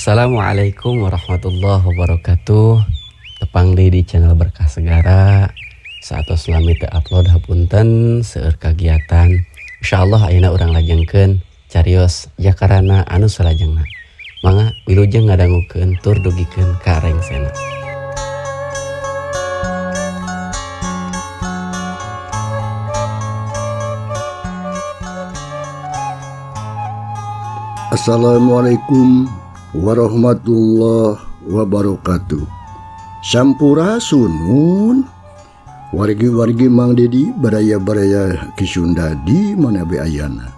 Assalamualaikum warahmatullahi wabarakatuh. Tepang deui di channel Berkah Segara. Saatos lami teu upload, hapunten, seueur kagiatan. Insyaallah ayeuna urang lajengkeun carios Jakarana anu salajengna. Mangga wilujeng ngadangukeun tur dugikeun ka rengsena. Assalamualaikum warahmatullahi wabarakatuh. Sampurasunun wargi-wargi Mang Dedi, baraya-baraya Ki Sunda di mana be ayana.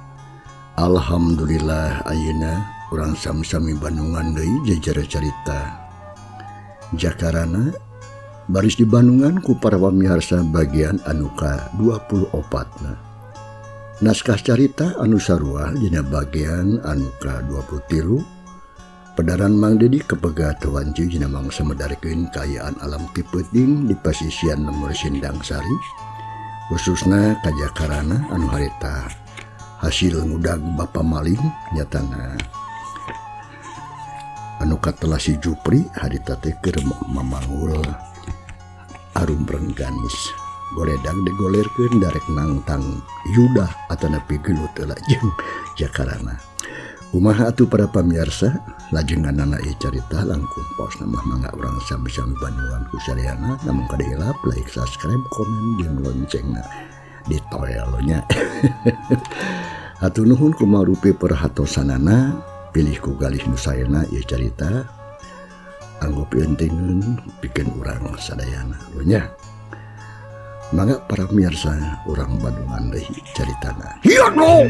Alhamdulillah, ayeuna urang sami-sami Bandungan deui jejer carita Jakarana baris di Bandungan ku para pamiarsa bagian anu ka 24 na. Naskah carita anu sarua dina bagian anu ka 23. Pedaran Mang Dedi kepegat wanci dina mangsa medarkeun kaayaan alam ti peuting di pasisian Lembur Sindang Sari, khususna ka Jakarana anu harita hasil ngudag Bapa Maling, nyatana anu katelah si Jupri harita teh keur mamangul arum rengganis goledang digolerkeun darek nangtang Yuda atanapi gelut heula jeung Jakarana. Kumaha atuh para pamirsa lajenganana ieu carita langkung paosna mah, mangga urang sami-sami bandungan ku sadayana. Namun kada hilap like, subscribe, komen jeung loncengna ditoel nya. Hatur nuhun kumarupi perhatosanana, pilih ku galih nu saena ieu carita anggo pieunteuneun pikeun urang sadayana nya. Mangga para pemirsa, urang Bandungan deui caritana. Hiat lo!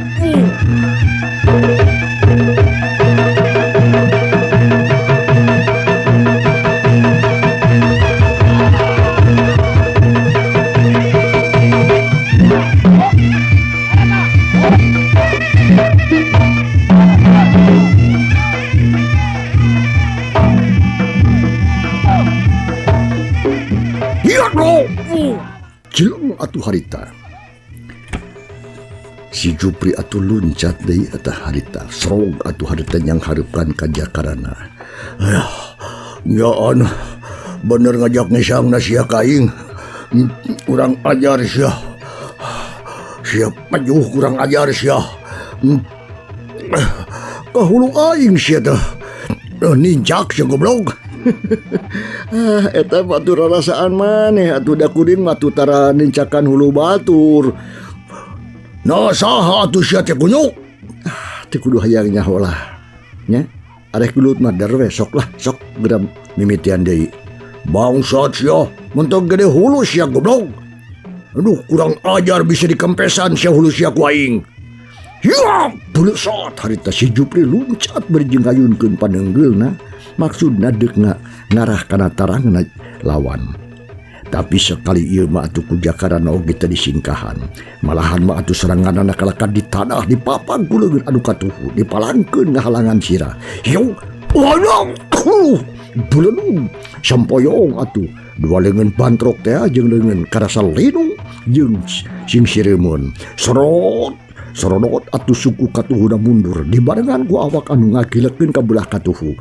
Hiat lo! Cileng atuh harita. Si Jupri atuh luncat deui eta harita. Serog atuh harita yang hareupan ka Jakarana. Ayah, nyaan bener ngajak ngesang na sia ka aing. Kurang ajar sia. Sia pajuh kurang ajar sia. Ka hulu aing sia teh. Nincak sia, goblok. Ah, eta batur rarasaan maneh atuh, da kuring mah tuh tara nincakan hulu batur. Nah, saha atuh sia teh, kunyuk? Ah, teu kudu hayang nyaho lah. Nya, arek gelut mah der we, sok lah, sok geura mimitian deui. Bangsat sia, mentog gede hulu sia, goblok. Aduh, kurang ajar, bisa dikempesan sia hulu sia ku aing. Ya, belesat harita si Jupri luncat bari jeung ngayunkeun panenggeulna, maksudna deuk ngarah kana tarangna lawan. Tapi sekali ieu mah atuh ku Jakarana oge teu disingkahan. Malahan mah atuh seranganana kalakah di tanah dipapag ku leungeun anu katuhu, dipalangkeun ngahalangan sirah. Hiu, waduh, belenung sampoyong atuh. Dua leungeun bantrok teh jeung leungeun karasa lindung jeung sing sireumeun. Serot serodot atuh suku katuhuna mundur dibarengan ku awak anu ngagilekeun ka belah katuhu.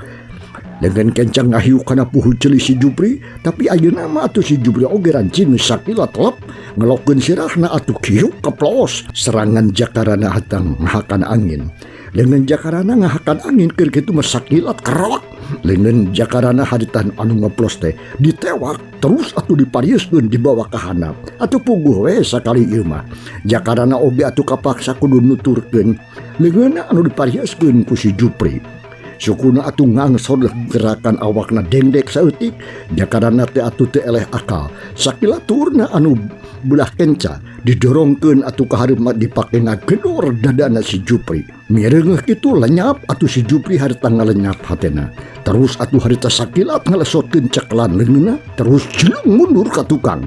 Dengan kencang ngahiu kana puhu ceuli si Jupri, tapi ayeuna mah atuh si Jupri oge rancing sakila telep ngelokeun sirahna atuh kieu keplos serangan Jakarana hatang ngahakan angin. Lengan Jakarana ngahakan angin keur kitu mah sakilat kerok. Lengan Jakarana haritan anu ngeplos teh ditewak terus atuh dipariuskeun dibawa ka handap. Atuh puguh we sakali ieu mah. Jakarana oge atuh kapaksa kudu nuturkeun leungeunna anu dipariuskeun ku si Jupri. Sukuna atuh ngangsod, gerakan awakna dendek saeutik. Jakarana teh atuh teu eleh akal. Sakila turna anu belah kenca didorongkeun atuh ka hareup dipake ngagedor dadana si Jupri. Mireungeuh kitu lenyap atuh si Jupri harita ngalenyap hatena. Terus atuh harita sakilat ngalesotkeun ceklan leungeunna terus jelung mundur ka tukang.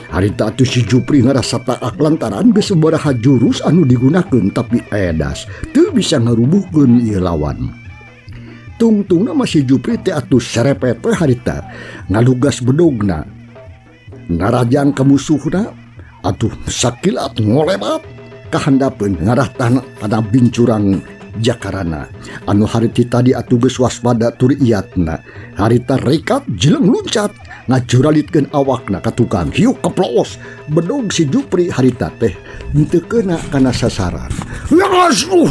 Harita atuh si Jupri ngarasa taak lantaran geus sabaraha jurus anu digunakeun tapi edas teu bisa ngarubuhkeun ieu lawan. Tungtungna mah si Jupri teh atuh serepet we harita ngalugas bedogna ngarajang ka musuhna atuh sakilat ngolebat kahandapeun ngarah tanah pada bincurang. Jakarana anu hariti tadi atuh geus waspada tur iatna harita rekat jeleng luncat ngajuralitkeun awakna ka tukang hiuk keplos bedog si Jupri harita teh henteu keuna kana sasaran.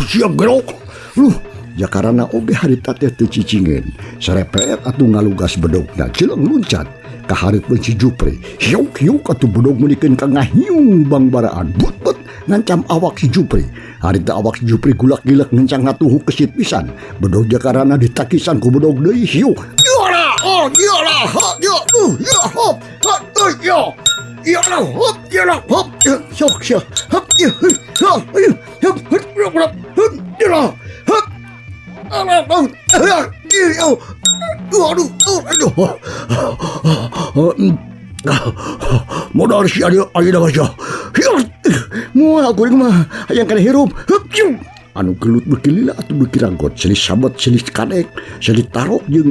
Sia gerok. Luh, Jakarana oge harita teh teu cicingeun. Sarepet atuh ngalugas bedogna jeleng luncat ka hareupeun si Jupri. Hiuk hiuk atuh bedog meunikeun ka ngahiung bangbaraan. But but ngancam awak si Jupri. Harita awak si Jupri gulak-gilak ngencang ngatuhu kesit pisan. Bedog Jakarana ditakisan ku bedog deui hiuk. Ya oh ya ha ya ya hop ha ya. Ya hop ya hop ya sok ya hop ya ha ya hop hop ya hop. Aduh, aduh. Modal si ayeuna ayeuna mah. Moal kuring mah hayang kana hirup. Anu gelut beuki lila atuh beuki ragot, silih sabet, silih kadek, silih tarok jeung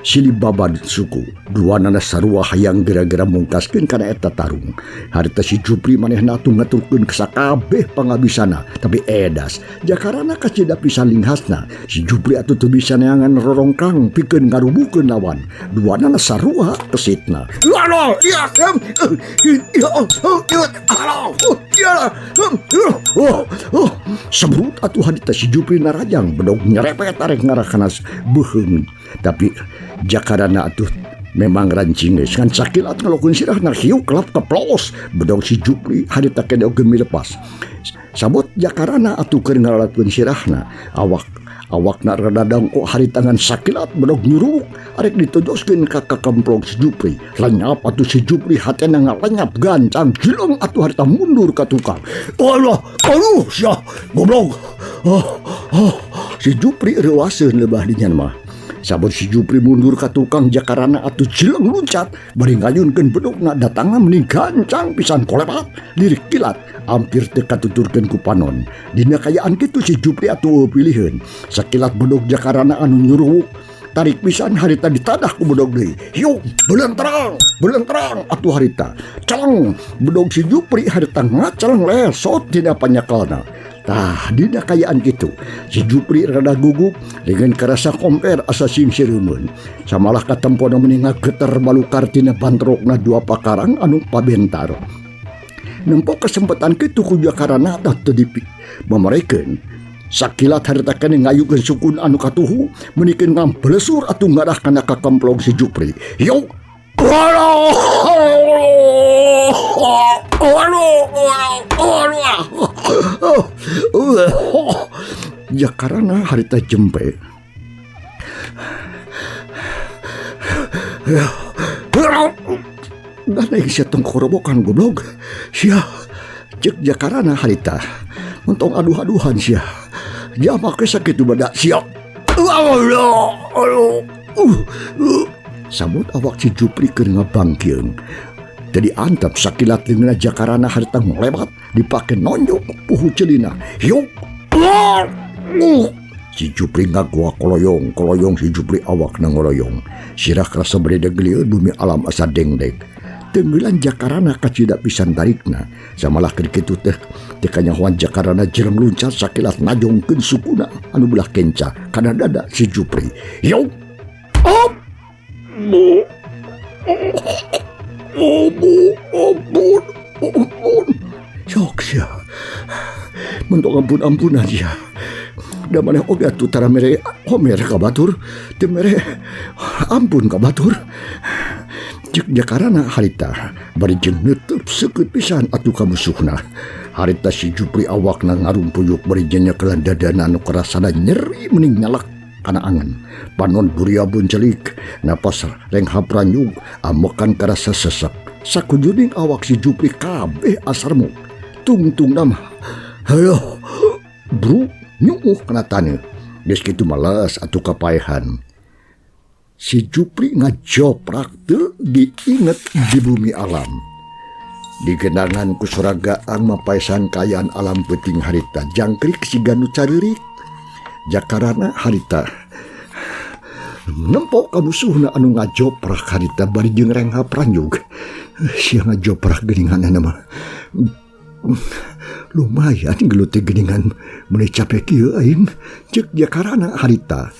silih babad suku. Duanana sarua hayang gara-gara mungkaskeun kana eta tarung. Harita si Jupri manehna atuh ngaturkeun sakabeh pangabisana, tapi edas. Jakarana kacida pisan linghasna, si Jupri atuh teu bisa neangan rorongkang pikeun ngarubukeun lawan. Duanana sarua kesitna. Sebrut atuh harita si Jupri narajang bedog nyerepet arek ngarah kana beuheung. Tapi Jakarana atuh memang rancing geus ngan sakilat ngalokeun sirahna hiuk kelap keplos bedog si Jupri harita kene oge milepas. Sabot Jakarana atuh keur ngalalapkeun sirahna awak awakna rada dangko harita ngan sakilat bedog nyuruk arek ditodoskeun ka kakemplong si Jupri. Lenyap atuh si Jupri hatena ngalenyap gancang jilong atuh harita mundur ka tukang. Allah, aduh sia goblok. Oh, oh. Si Jupri reuaseun lebah dinyan mah. Sabot si Jupri mundur ka tukang Jakarana atuh jeleng luncat bari ngayunkeun bedogna datangna meni gancang pisan kolepat lirik kilat hampir teu katuturkeun ku panon. Dina kayaan kitu si Jupri atuh piliheun sakilat bedog Jakarana anu nyuruwuk tarik pisan harita ditadah ku bedog deui. Hiuk belenterang atuh harita celeng bedog si Jupri harita ngaceleng lesot dina panyakalna. Tah dina kayaan kitu si Jupri rada gugup dengan karasa komper asa sing sireumeun. Samalah katempona meni ngageter balukar tina bantrokna dua pakarang anu pabentar. Nempo kesempatan kitu ku Jakarana tah teu dimamerekeun. Sakilat harita keneh ngayukeun sukun anu katuhu menikeun ngamblesur atuh ngarah kana kakemplong si Jupri. Yuk. Jakarana harita jempe. Gandeng sia tong korobokan goblok. Sia cek Jakarana harita. Mentong aduh-aduhan sia. Jamak sakitu badak sia. Samut awak si Jupri keur ngabangkeung. Jadi antap sakilat leungeunna Jakarana harita ngelebat dipake nonjok puhu celina. Hiuk. Si Jupri ngagoa koloyong, koloyong si Jupri awakna ngoloyong. Sirah kerasa bredeg lieur bumi alam asa dengdek. Tenggelan Jakarana kacida pisan tarikna. Samalah keur kitu teh teu kanyahoan Jakarana jereng luncat sakilat najongkeun sukuna anu belah kenca kana dada si Jupri. Hiuk. Op. Ampun, ampun. Sok sia. Mentok ampun-ampunan sia. Da maneh oge atuh tara mere homer ka batur, teu mere ampun ka batur. Cek Jakarana harita bari jeung neuteub seukeut pisan atuh ka musuhna. Harita si Jupri awakna ngarumpuyuk bari jeung nyekelan dadana anu karasana nyeri mending nyalak kana angen. Panon buriabun celik, napas renghap ranyug, amekan karasa sesek. Sakujuning awak si Jupri kabeh asarmu. Tungtungna mah hayoh bru nyuuh kana taneuh. Geus kitu males atuh kapaehan. Si Jupri ngajoprak teu diinget di bumi alam. Digenangan ku soragaang mapaesan kaayaan alam peuting harita jangkrik siga nu careurik. Jakarana harita nempo ka musuhna anu ngajoprak harita bari jeung renghap ranyug. Sia ngajoprak geuninganna mah. Lumayan gelut teh geuningan meuni capek kieu aing. Ceuk Jakarana harita.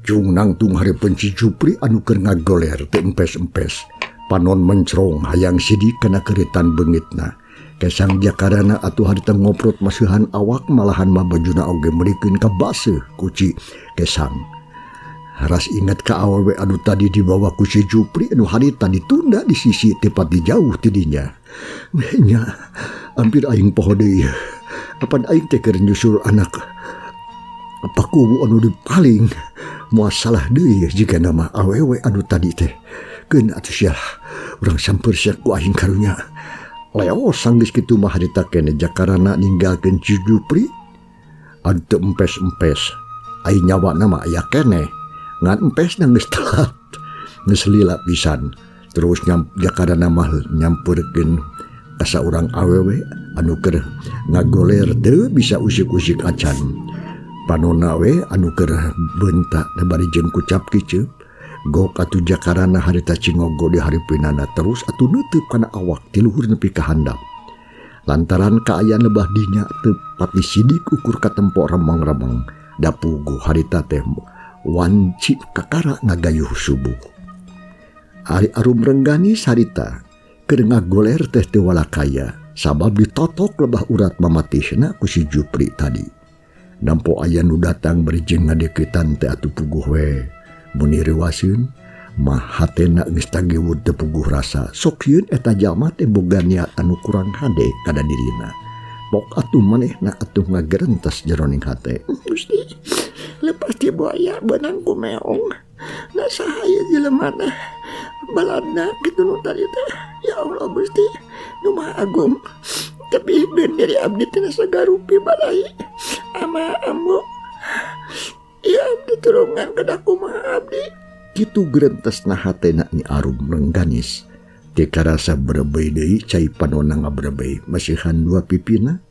Cung nangtung hareupeun si Jupri anu keur ngagoler teu empes-empes. Panon mencrong hayang sidik kana keuritan beungitna. Kesang Jakarana atuh harita ngoprot masihan awak malahan mah bajuna oge meurikeun ka baseuh ku ci Kesang. Haras inget ka awewe anu tadi dibawa ku si Jupri anu harita ditunda di sisi tepat di jauh tidinya. Nya hampir aing poho deui. Apan aing teh keur nyusul anak pakuwu anu dipaling moal salah deui jika nama awewe anu tadi teh. Keun atuh sia urang samper sia ku aing karunya. Leos sanggeus kitu mah harita keneh Jakarana ninggalkeun si Jupri anu teu empes-empes. Ai nyawana mah aya keneh. Ngan empesna geus telat. Geus lila pisan. Terus Jakarana mah nyamperkeun ka saurang awewe anu keur ngagoler teu bisa usik-usik acan. Panonna we anu keur beunta bari jeung kucap kiceup. Gok atuh Jakarana harita cingogo di hareupeunana terus atuh neuteub kana awak ti luhur nepi ka handap. Lantaran kaayaan lebah dinya teu pati sidik ukur katempo remeng-remeng. Da puguh harita teh wanci kakara ngagayuh subuh. Ari Arum Rengganis harita keur ngagoler teh teu walakaya sabab ditotok lebah urat mamatihna ku si Jupri tadi. Nampo aya nu datang bari jeung ngadeukeutan teh atuh puguh we. Mun reuaseun mah hatena geus tagewud teu puguh rasa. Sok sieun eta jalma teh boga niat anu kurang hade kana dirina. Pok atuh manehna atuh ngagerentes jeroning hate. Gusti, lepas ti buaya beunang ku meong. Na saha ieu jelema teh? Baladna kitu nu tadi teh. Ya Allah Gusti, nu Maha Agung. Tapi beun diri abdi teh sagarupi balai. Ama ambu. Ya abdi tulungan kedah kumaha abdi. Kitu gerentesna hatena Nyi Arum Rengganis. Teu karasa berebeuy deui cai panonna ngabrebeuy masihan dua pipina.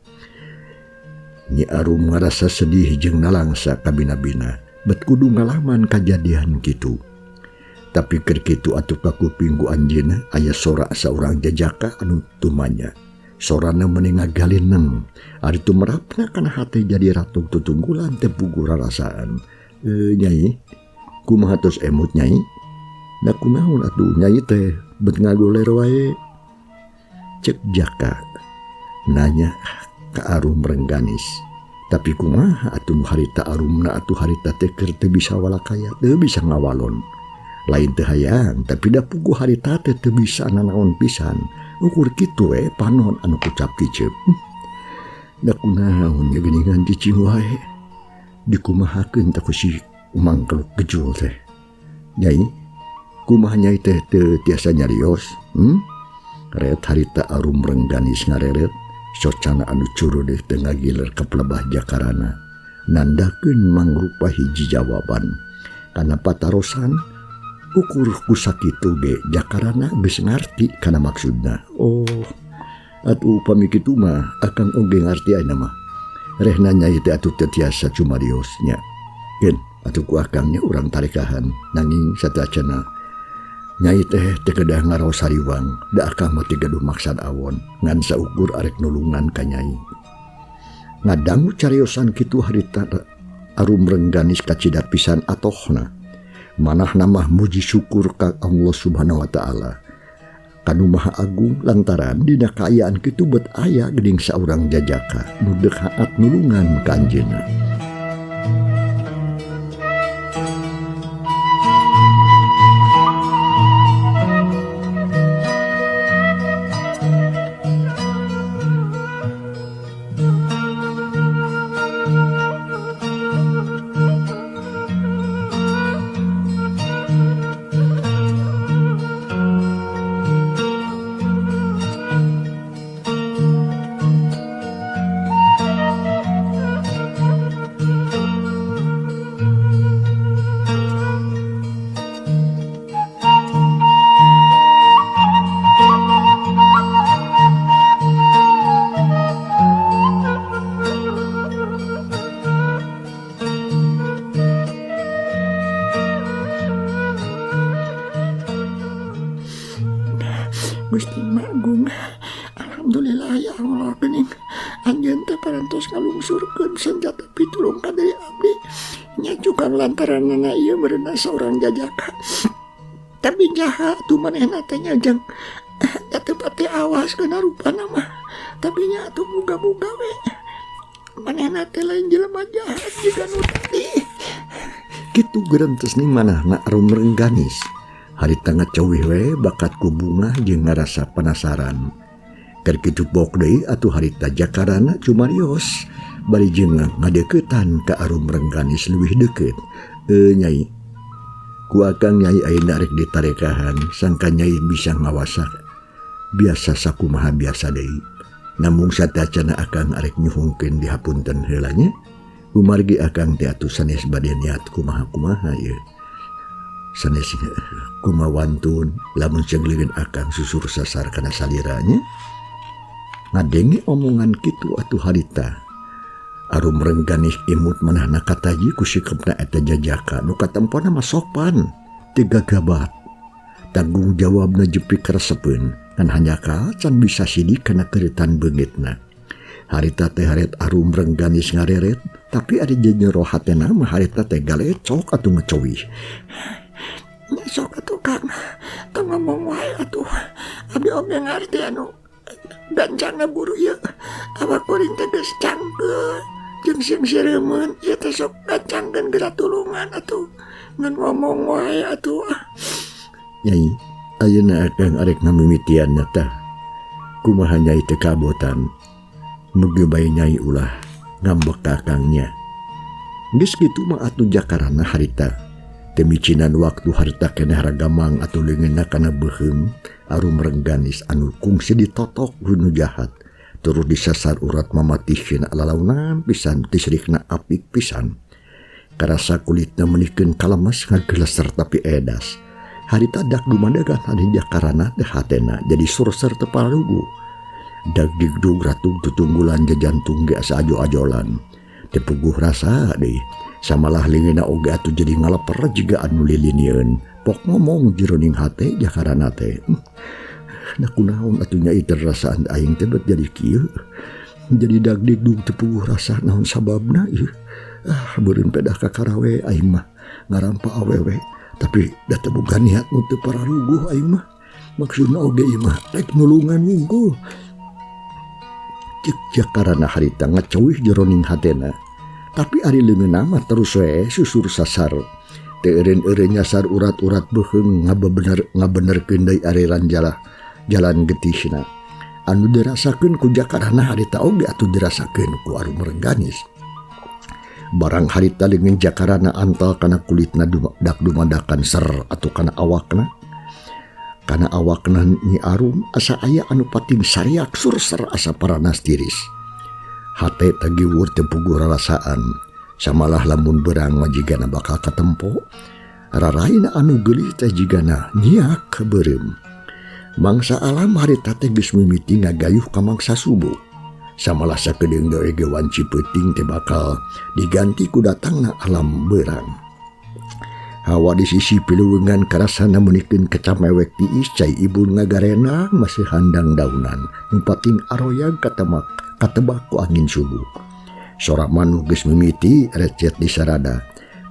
Nyi Arum ngarasa sedih jeung nalangsa kabina-bina. Bet kudu ngalaman kajadian kitu. Tapi keur kitu atuh kakuping ku anjeunna aya sora saurang jajaka anu tumanya. Sorana meuni ngagalineng. Ari tumerapna kana hate jadi ratu tutunggulan teh puguh rarasaan. Nyai, kumaha tos emut nyai? Da kunaon atuh nyai teh bet ngagoler wae? Cek Jaka nanya ka Arum Rengganis. Tapi kumaha atuh nu harita arumna atuh harita teh keur teu bisa walakaya, teu bisa ngawalon. Lain teu hayang, tapi da puguh harita teh teu bisa nanaon pisan. Ukur kitu we panon anu kucap kiceup. Da kunaon nya geuningan cicing wae. Dikumahakeun teh ku si Umang Keluk Gejul teh. Nyai, kumaha nyai teh teu tiasa nyarios? Ret harita Arum Rengganis ngareret. Socana anu curudeh teu ngagiler ka pelebah Jakarana. Nandakeun mangrupa hiji jawaban. Kana patarosan ukur ku sakitu ge Jakarana geus ngarti kana maksudna. Oh, atuh upami kitu mah akang oge ngarti ayeuna mah. Rehna nyai teh atuh teu tiasa cumarios nya. Keun atuh ku akang nya urang tarekahan nanging sateuacanna nyai teh teu kedah ngaraos hariwang, da akang mah teu gaduh maksad awon ngan saukur arek nulungan ka nyai. Ngadangu cariosan kitu harita Arum Rengganis kacida pisan atohna. Manahna mah muji syukur ka Allah Subhanahu wa taala. Kanu Maha Agung lantaran dina kaayaan kitu bet aya geuning saurang jajaka nu deuk haat nulungan ka anjeunna. Gusti Magung, alhamdulillah ya Allah geuning Anjeun teh parantos ngalungsurkeun senjata pitulung ka diri abdi. Nya cukang lantaranana ieu meureunna saurang jajaka. Tapi jaha atuh manehna teh nya jang da teu pati awas kana rupana mah. Tapi nya atuh muga-muga we manehna teh lain jelema jahat jiga nu tadi. Kitu gerentes ning manahna Arum Rengganis. Harita ngaceuwih we bakat ku bungah jeung ngarasa penasaran. Keur kitu pok deui atuh harita jakarana cumarios bari jeung ngadeuketan ka Arum Rengganis leuwih deukeut. Nyai, ku akang nyai ayeuna rek ditarekahan sangka nyai bisa ngawasa biasa sakumaha biasa deui. Namung satacana akang arek nyuhungkeun dihapunten heula nya. Kumargi akang teh atuh sanes bade niat kumaha-kumaha ieu. Sanes kumawantun lamun cengleun akang susur sasar kana saliranya. Ngadenge omongan kitu atuh harita. Arum Rengganis imut manahna kataji ku sikepna eta jajaka nu katempona mah sopan teu gagabat. Tanggung jawabna jepi karesepeun ngan hanjakal can bisa sidik kana keuritan beungitna. Harita teh haret Arum Rengganis ngareret, tapi ari jero hatena mah harita teh galecok atuh ngecowih. Nya sok atuh Kang, tong ngomong wae atuh. Abdi oge ngarti anu gancangna buru ieu. Awak kuring teh geus cangkeul jeung sing sireumeun ieu teh sok gancangkeun geura tulungan atuh. Ngan ngomong wae atuh. Nyai, ayeuna akang arek ngamimitianna tah. Kumaha nyai teh kabotan? Mugi bae nyai ulah ngambek ka akangnya. Geus kitu mah atuh jakarana harita. Teu micinan waktu harita keneh ragamang atuh leungeunna kana beuheung Arum Rengganis anu kungsi ditotok ku nu jahat. Terus disasar urat mamatihkeun lalaunan pisan tisrikna apik pisan. Karasa kulitna menikeun kalemes ngageleser tapi edas. Harita dak dumadagan ari jakarana teh hatena jadi surser teu pararugu. Dag digdug ratug tutunggulan jajantung ge asa ajo-ajolan. Teu puguh rasa deui. Samalah leungeunna oge atuh jadi ngaleper jiga anu lilinieun. Pok ngomong jeroning hate jakarana teh. Da kunaon atuh nya ieu rasaan aing teh bet jadi kieu. Jadi dag digdug teu puguh rasa naon sababna ieu. Ah beureun pedah ka karawe aing mah ngarampa awewe. Tapi da teu boga niat nu teu pararuguh aing mah. Maksudna oge ieu mah rek nulungan wungkul. Cek jakarana harita ngaceuwih jeroning hatena. Tapi ari leungeunna mah terus we susur sasar. Teu eureun-eureun nyasar urat-urat beuheung ngabenerkeun deui ari ranjalah jalan getihna. Anu dirasakeun ku jakarana harita oge atuh dirasakeun ku Arum Rengganis. Barang harita leungeun jakarana antal kana kulitna dak dumadakan ser atuh kana awakna. Kana awakna Nyi Arum asa aya anu pating sariak surser asa paranas tiris. Hate tagiwur teu puguh rarasaan. Samalah lamun berang majigana bakal katempo. Raraina anu geulis teh jigana nyiak beureum. Mangsa alam harita teh geus mimiti ngagayuh ka mangsa subuh. Samalah sakedeung deui ge wanci peuting teh bakal diganti ku datangna alam berang. Hawa di sisi piluwengan karasana meunikeun kecamewek tiis cai ibun ngagarena masih handang daunan. Nu pating aroyag katebak ku angin subuh. Sora manuk geus mimiti recet di sarada.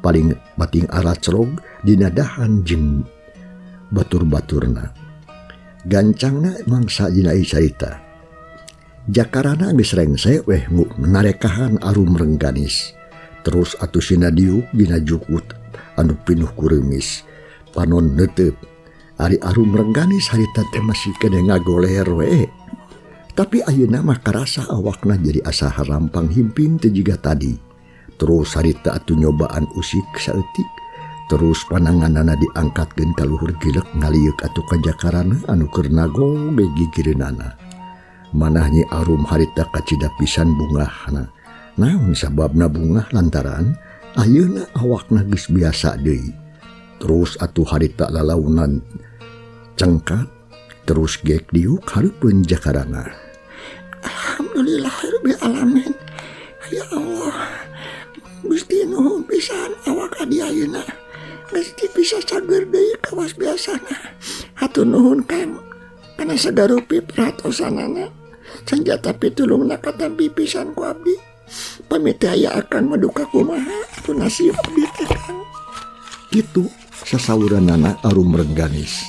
Paling bating aracrog dina dahan jeung batur-baturna. Gancangna mangsa dina ieu carita. Jakarana geus rengse weh narekahan Arum Rengganis. Terus atuh sina diuk dina jukut anu pinuh ku reumis. Panon neuteup. Ari Arum Rengganis harita teh masih keneh ngagoler we. Tapi ayeuna mah karasa awakna jadi asa harampang himping teh jiga tadi. Terus harita atuh nyobaan usik saeutik. Terus pananganana diangkatkeun ka luhur gilek ngalieuk atuh ka jakarana anu keur nagog ge gigireunana. Manah Nyi Arum harita kacida pisan bungahna. Naon sababna bungah lantaran ayeuna awakna geus biasa deui. Terus atuh harita lalaunan cengkat terus gek diuk hareupeun jakarana. Alhamdulillahirabbil alamin. Ya Allah. Gusti nuhun pisan awak adi ayeuna. Geus bisa cager deui kawas biasana. Hatur nuhun Kang kana sagarupi perhatosanana. Sanjata pitulungna katampi pisan ku abdi. Pami teu aya akang mah duka kumaha atuh nasib abdi teh Kang. Kitu sasauranana Arum Rengganis.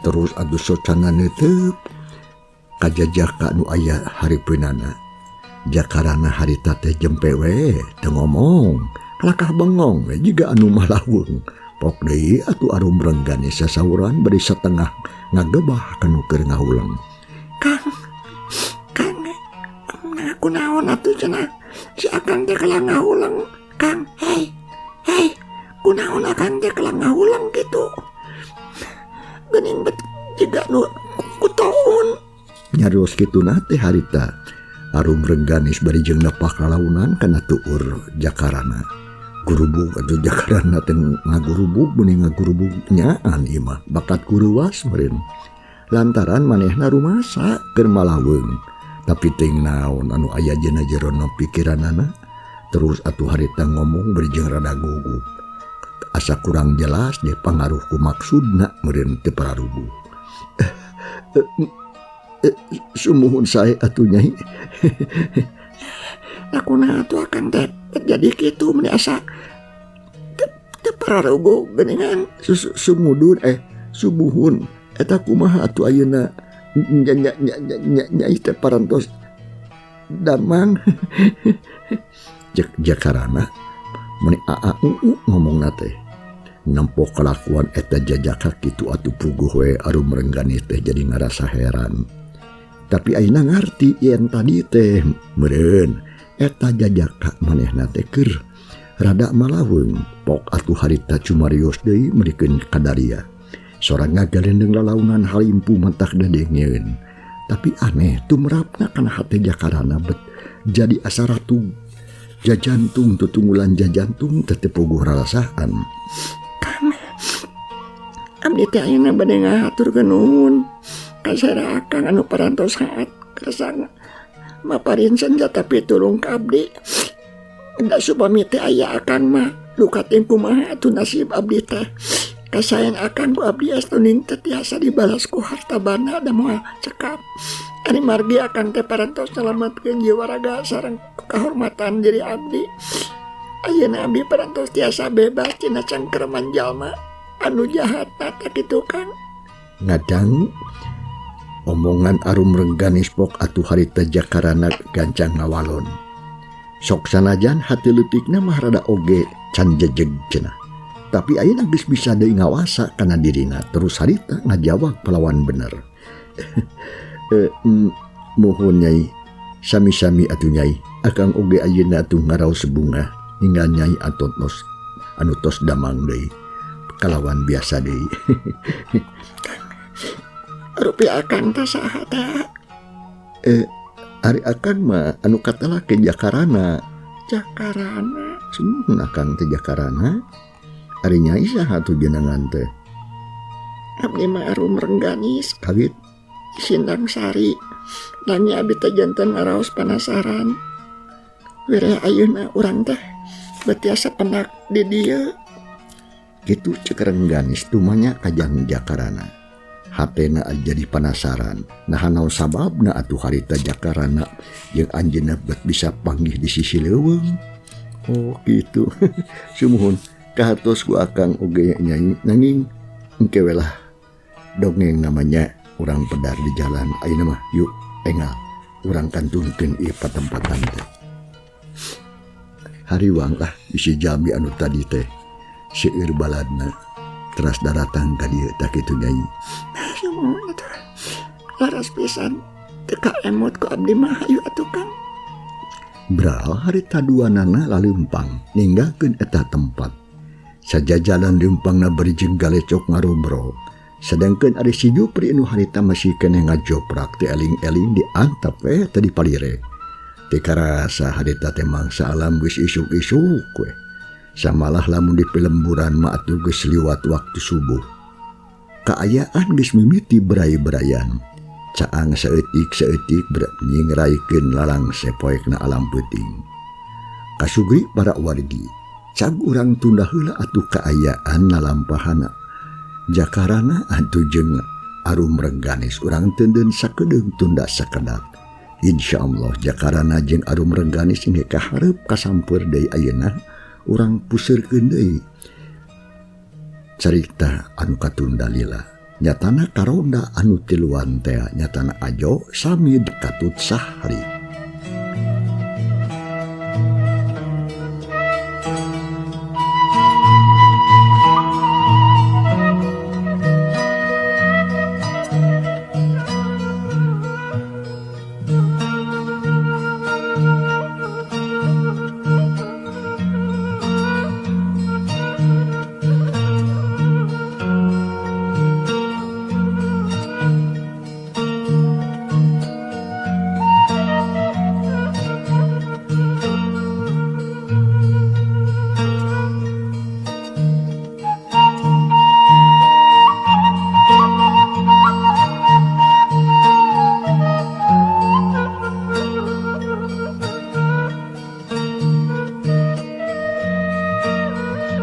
Terus atuh socana neuteup ka jajaka nu aya hareupeunana. Jakarana harita teh jempe we teu ngomong, kalakah bengong we jiga anu malaweung. Pok deui atuh Arum Rengganis sasauran bari satengah ngagebah kanu keur ngahuleng. Kang, Kang, nah kunaon atuh cenah si akang teh kalah ngahuleng. Kang, hei, hei, kunaon akang teh kalah ngahuleng kitu? Geuning bet jiga nu kutoun. Nyarios kituna teh harita. Arum Rengganis bari jeung nepak lalaunan kana tuur jakarana. Gurubug atuh jakarana teh ngagurubug meni ngagurubug nyaan ieu mah bakat kuruwas meureun. Lantaran manehna rumasa keur malaweung. Tapi teuing naon anu aya dina jerona pikiranana. Terus atuh harita ngomong bari jeung rada gugup. Asa kurang jelas deh pangaruh ku maksudna meureun teu pararuguh. Sumuhun sae atuh Nyai. Nah kunaon atuh akang teh jadi kitu meni asa teu pararuguh geuningan. Sumudun sumuhun eta kumaha atuh ayeuna nyai teh parantos damang. Cek jakarana meni aa uu ngomongna teh. Nempo kelakuan eta jajaka kitu atuh puguh we Arum Rengganis teh jadi ngarasa heran. Tapi ayeuna ngarti yen tadi teh meureun eta jajaka manehna teh keur rada malaweung. Pok atuh harita cumarios deui merikeun kadaria. Sorang ngagalendeng lalaunan halimpu matak dadengeun. Tapi aneh tumrapna kana hate jakarana bet jadi asa ratu jajantung tutunggulan jajantung teh teu puguh rarasaan. Kang, abdi teh ayeuna bade ngahaturkeun nuhun ka saera akang anu parantos haat kersa maparin senjata pitulung ka abdi. Da supami teh aya akang mah luka teh kumaha atuh nasib abdi teh. Kasayan akang ku abdi astuning teh tiasa dibalas ku harta banda da moal cekap. Ari margi akang teh parantos nyalametkeun jiwa raga sareng kahormatan diri abdi. Ayeuna abdi parantos tiasa bebas tina cangkereman jalma anu jahat tah kitu Kang. Ngadang omongan Arum Rengganis pok atuh harita jakarana gancang ngawalon. Sok sanajan hati leutikna mah rada oge can jejeg cenah. Tapi ayeuna geus bisa deui ngawasa kana dirina terus harita ngajawab palawan bener. Muhun Nyai, sami-sami atuh Nyai. Akang oge ayeuna atuh ngaraos bunga ninggal Nyai atotos anu tos damang deui kalawan biasa deui. Rupi akang teh saha teh? Ari akang mah anu katala ke Jakarana. Jakarana? Sumuhun akang teh Jakarana. Ari Nyai saha atuh jenengan teh? Abdi mah Arum Rengganis. Kawit? Sindang Sari. Nami abdi teh janten ngaraos panasaran. Wireh ayeuna urang teh betiasa penak di dieu. Kitu cek Rengganis tumanya kajang Jakarana. Hatena jadi panasaran. Nah naon sababna atuh harita Jakarana jeung anjeunna bet bisa panggih di sisi leuweung. Oh kitu. Sumuhun kahatos ku akang oge Nyai nanging engke we lah dongeng namanya urang pedar di jalan. Ayeuna mah yuk engal urang kantunkeun ieu patempatan teh. Hariwang lah bisi jami anu tadi teh seueur baladna teras daratang ka dieu tah kitu Nyai. Sumuhun atuh laras pisan teu kaemut ku abdi mah hayu atuh Kang. Bral harita duanana laleumpang ninggalkeun eta tempat. Sajajalan leumpangna bari jeung galecok ngarobrol. Sedangkan ari si Jupri nu harita masih keneh ngajoprak teh eling-eling diantap we teh dipalire. Teu karasa harita teh mangsa alam geus isuk-isuk we. Samalah lamun di pelemburan mah atuh geus liwat waktu subuh. Kaayaan geus mimiti berai-beraian. Caang saeutik-saeutik nyingraikeun lalangse poekna alam peuting. Kasugri para wargi, cag urang tunda heula atuh kaayaan lalampahana. Jakarana atuh jeung Arum Rengganis urang teudeun sakedeung tunda sakedap. Insyaallah jakarana jeung arum rengganis ini kaharep kasampeur deui ayeuna urang puseurkeun deui carita anu katunda lila nyatana karonda anu tiluan teh nyatana Ajo Samid katut Sahri.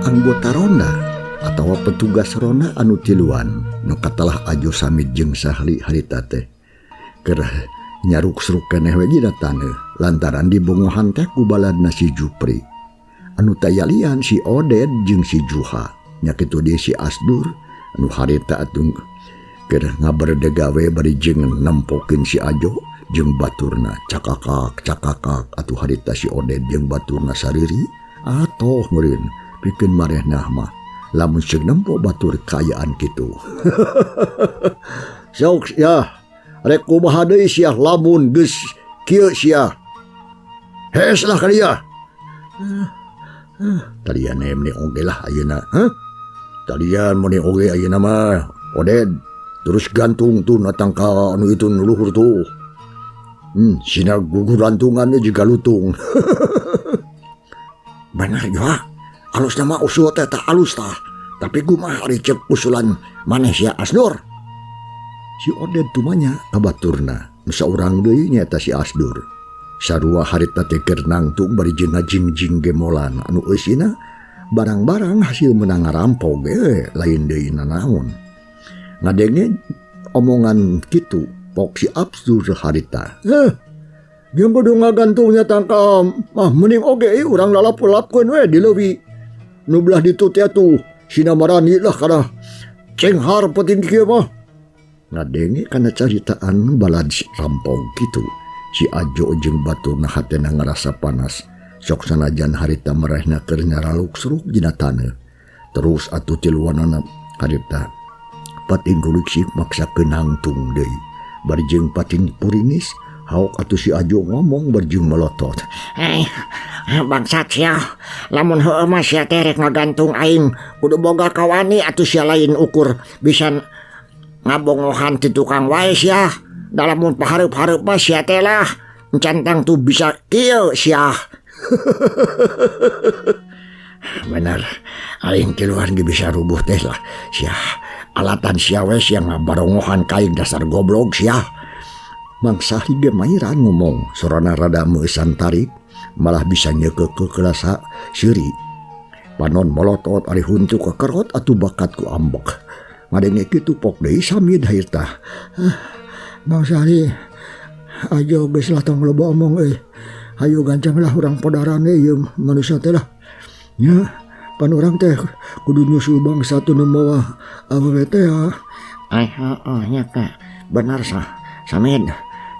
Anggota ronda atau petugas ronda anu tiluan nu katalah Ajo Samid jeung Sahli harita teh keur nyaruk-seruk keneh we dina taneuh lantaran dibongohan teh ku baladna si Jupri anu tayalian si Oded jeung si Juha nya kitu deui si Asdur anu harita atuh keur ngaberdegawe bari jeung nempokeun si Ajo jeung baturna cakakak cakakak atuh harita si Oded jeung baturna sariri atoh meureun pikeun marehna mah lamun ceuk nempo batur kaayaan kitu. Sok sia rek kumaha deui sia lamun geus kieu sia. Hees lah ka dia. Talian meni oge lah ayeuna, hah? Talian meni oge ayeuna mah. Oded terus gantung tuh natang ka anu itu nu luhur tuh. Sina gugurantungan juga lutung. Benar juga. Alus nama usul teh tak alus tah. Tapi kumaha ari ceuk usulan maneh sia Asdur? Si Oded tumanya kabaturna nu saurang deui nyaeta si Asdur. Sarua harita teh keur nangtung bari jeung ngajingjing gemolan anu eusina barang-barang hasil menang ngarampok ge lain deui nanaon. Ngadenge omongan kitu pok si Asdur harita. Jeung kudu ngagantungnya tangka mah mending oge urang lalap-lapkeun we di leuwi. Nu belah ditu teh atuh sina marani lah kana cenghar penting kieu mah. Ngadenge kana caritaan balad rampong kitu si Ajo jeung baturna hatena ngarasa panas sok sanajan harita marehna keur nyaraluk-seruk dina taneuh. Terus atuh tiluanana harita pating kuliksik maksakeun nangtung deui bari jeung pating purinis haok atuh si Ajo ngomong bari jeung melotot. Bangsat sia, lamun heueuh mah sia teh rek ngagantung aing kudu boga kawani atuh sia lain ukur bisa ngabongohan ti tukang wae sia. Da lamun pahareup-hareup mah sia teh lah encantang tuh bisa kieu sia. Bener, aing tiluan ge bisa rubuh teh lah sia. Alatan sia we sia ngabarongohan ka aing dasar goblok sia. Mang Sahli ge mairan ngomong sorana rada meusan tarik malah bisa nyeukeukeun kerasa seuri. Panon molotot ari huntu kekerot atuh bakat ku ambek. Ngadenge kitu pok deui Samid harita. Mang Sahli ajo geus lah tong loba omong euy. Hayu gancang lah urang podaran ieu manusia teh lah. Nya pan urang teh kudu nyusul bangsa tu nu mawa awewe teh. Ai heueuh nya teh bener sah Samid.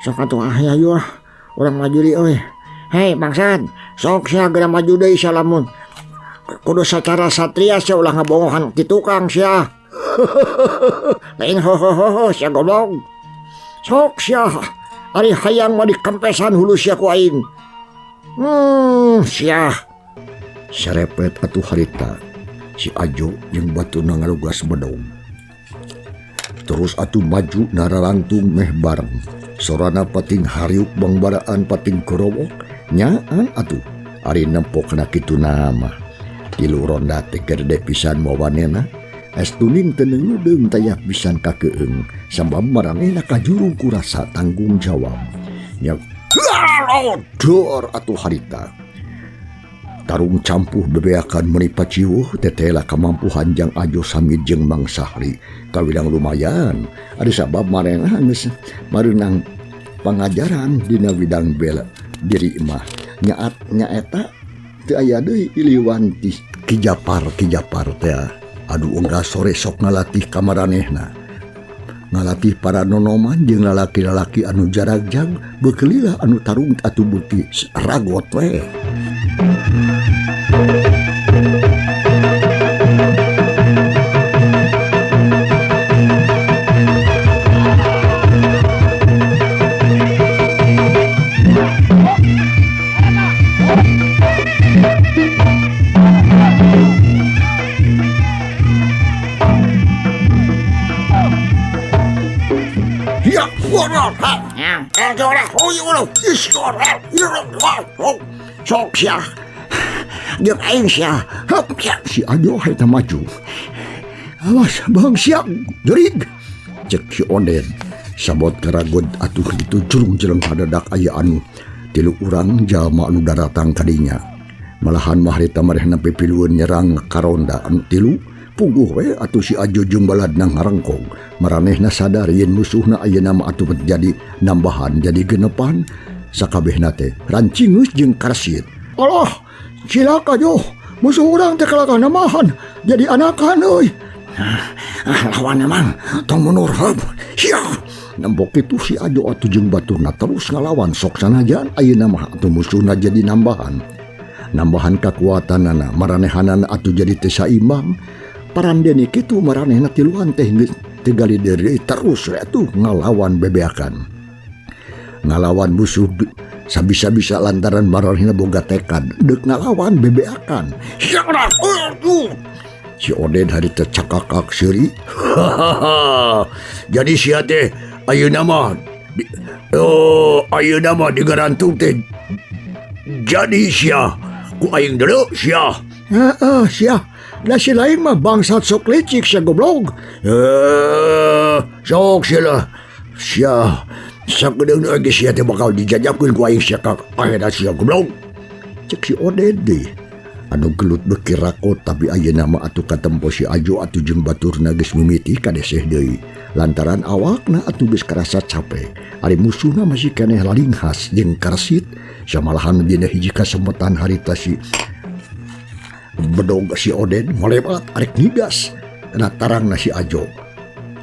Sok atuh ah hayu ah urang maju deui euy. Hei bangsat, sok sia geura maju deui sia lamun kudu sacara satria sia ulah ngabongohan ti tukang sia. Lain ho ho ho ho sia goblok. Sok sia ari hayang mah dikempesan hulu sia ku aing. Sia. Sarepet atuh harita si Ajo jeung batuna ngalugas bedong. Terus atuh maju nararangtung meh bareng. Sorana pating hariuk bangbaraan pating korowok nyaan atuh ari nempok kana kitu nama. Tilu ronda teh keur pisan mawanena es tuning teu neung taya pisan kakeung sabab maranehna kajurung ku rasa tanggung jawab. Nya dor atuh harita. Tarung campuh bebeakan meuni paciwuh tetela kamampuhan jang Ajo Samid jeung Mang Sahri kawilang lumayan ari sabab marenah geus mareunang Pangajaran dina widang bela diri mah nyaat nyaeta teu aya deui iliwan ti Ki Japar Ki Japar teh aduh enggak sore sok ngalatih kamaranehna ngalatih para nonoman jeung lalaki-lalaki anu jaragjag beukeulila anu tarung atuh beuki ragot we. Sok sia jeung aing sia heup sia si Ajo eta maju awas bang sia jurig cek si Oden sabot karagot atuh ditu jurung-jeleng hadadak aya anu tilu urang jalma anu daratang kadinya malahan mah harita marehna pipilueun nyerang karonda anu tilu puguh we atuh si Ajo jeung baladna ngarengkong maranehna sadar yen musuhna ayeuna mah atuh jadi nambahan jadi genepan sakabehna teh rancingeus jeung karsit. Alah cilaka jo musuh urang teh kalakah namahan jadi anakan euy. Lawan emang tong mundur heup sia nembok kitu si Ajo atuh jeung baturna terus ngalawan sok sanajan ayeuna mah atuh musuhna jadi nambahan nambahan kakuatanana maranehanana atuh jadi teu saimbang parandene kitu maranehna tiluan teh geus teu galideuri terus we atuh ngalawan bebeakan ngalawan musuh sabisa-bisa lantaran maranehna boga tekad deuk ngalawan bebeakan. Si Oden harita cakakak seuri. Jadi sia teh ayeuna mah ayeuna mah digarantung teh jadi sia ku aing deuleu sia. Heeh sia. Da si lain mah bangsat sok licik sia goblok. Sok sia lah. Sia sakedeung lagi sia teh bakal dijajabkeun ku aing sia ka akhirat sia goblok. Cek si Oden deui. Anu gelut beuki rakot tapi ayeuna mah atuh katempo si Ajo atuh jeung baturna geus mimiti kadeseh deui. Lantaran awakna atuh geus karasa capek. Ari musuhna masih keneh lalinghas jeung karsit. Samalahan dina hiji kasempetan harita si bedog si Oden ngalebat arek ngigas kana tarangna si Ajo.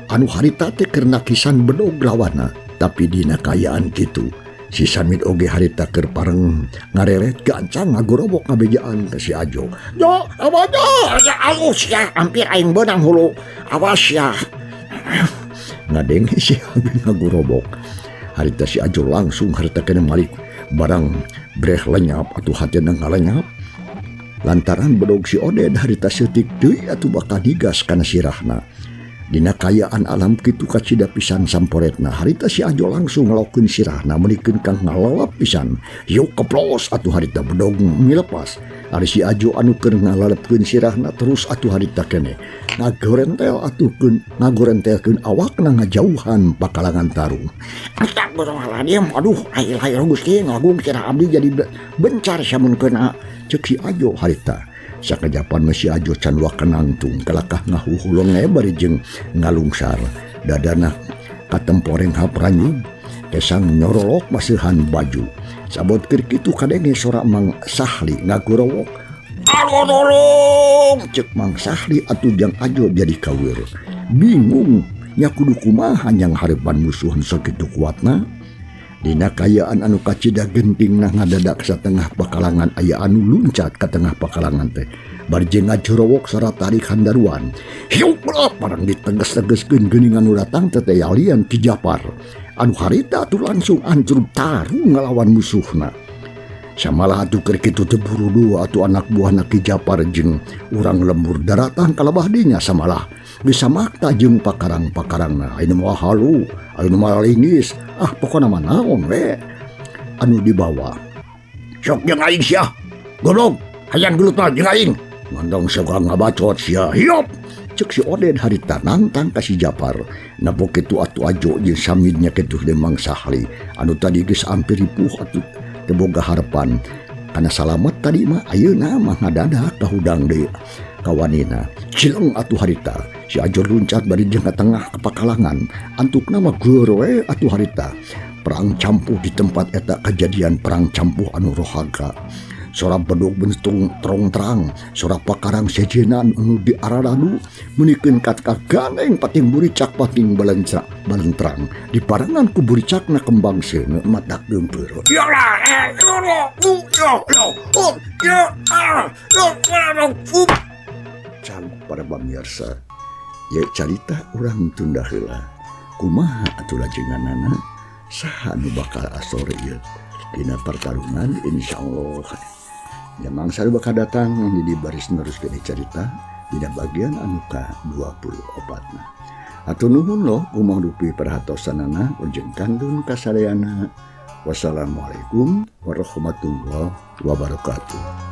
Anu harita teh keur nakisan bedog lawanna tapi dina kaayaan kitu si Samid oge harita keur pareng ngareret gancang ngagorobok ngabejaan ka si Ajo. Jo, awas jo, ya alus ya, hampir aing beunang hulu. Awas ya. Ngadenge si Ajo ngagorobok. Harita si Ajo langsung harita kena malik barang breh lenyap atuh hatena ngalenyap. Lantaran bedog si Oden harita seutik deui atuh bakal digas kana sirahna. Dina kayaan alam kitu kacida pisan samporetna harita si Ajo langsung ngalokeun sirahna meunikeun kang ngalalap pisan. Yuk keplos atuh harita bedog milepas. Ari si Ajo anu keur ngalalepkeun sirahna terus atuh harita keneh ngagorentel atuh keun ngagorentelkeun awakna ngajauhan pakalangan tarung. Astagfirullahaladzim, aduh ai lair Gusti ngagung sirah abdi jadi bencar samun keuna cek si Ajo harita. Sakajapan mah si Ajo can wakenangtung kalakah ngahuhulong bari jeung ngalungsar dadana katemporeng hapranyug kesang nyorolok maseuhan baju sabot keur kitu kadenge sora Mang Sahli ngagorowok aduh tolong cek Mang Sahli atuh jang Ajo jadi kawir bingung nya kudu kumaha yang hareupan musuh nu sakitu kuatna. Dina kayaan anu kacida gentingna ngadadak satengah pakalangan aya anu luncat ka tengah pakalangan teh bari jeung ngajorowok sarata tarik handaruan hiup barang diteges-tegeskeun geuning anu datang teh teh alian Ki Japar anu harita atuh langsung hancur tarung ngalawan musuhna. Samalah atuh keur kitu teh buru atuh anak buahna Ki Japar jeung urang lembur daratan kalebah dinya samalah bisa makta jeung pakarang-pakarangna anu mah halu anu mah lingis ah pokona mah naon we anu dibawa sok jeung aing sia goblok hayang gelut mah jeung aing ngandong sok ngabacot sia hiop cek si Oden harita nantang ka si Japar napo kitu atuh Ajo jeung Samidnya kitu deui Mang Sahli anu tadi geus ampir ripuh atuh teu boga harapan kana salamet tadi mah ayeuna mah ngadadak kahudang deui kawanina cileng atuh harita si Ajo luncat bari jeung ka tengah ka pakalangan antukna mah geur we atuh harita Perang campuh di tempat eta kejadian perang campuh anu rohaga. Sora bedog bentung terong terang, sora pakarang sejenan anu diararadu menikeun kat kaganeng pating buricak pating balentra balentrang diparengan ku buricakna kembang seuneu matak geumpeur. Cang para pamirsa, ye carita urang tunda heula. Kumaha atuh lajenganana? Saha nu bakal asor ieu dina pertarungan? Insyaallah ya mangsa bakal datang di baris neruskeun carita dina bagian anu ka-24 na. Hatur nuhun loh kumang rupi perhatosanana ujeng kandun kasadayana. Wassalamualaikum warahmatullahi wabarakatuh.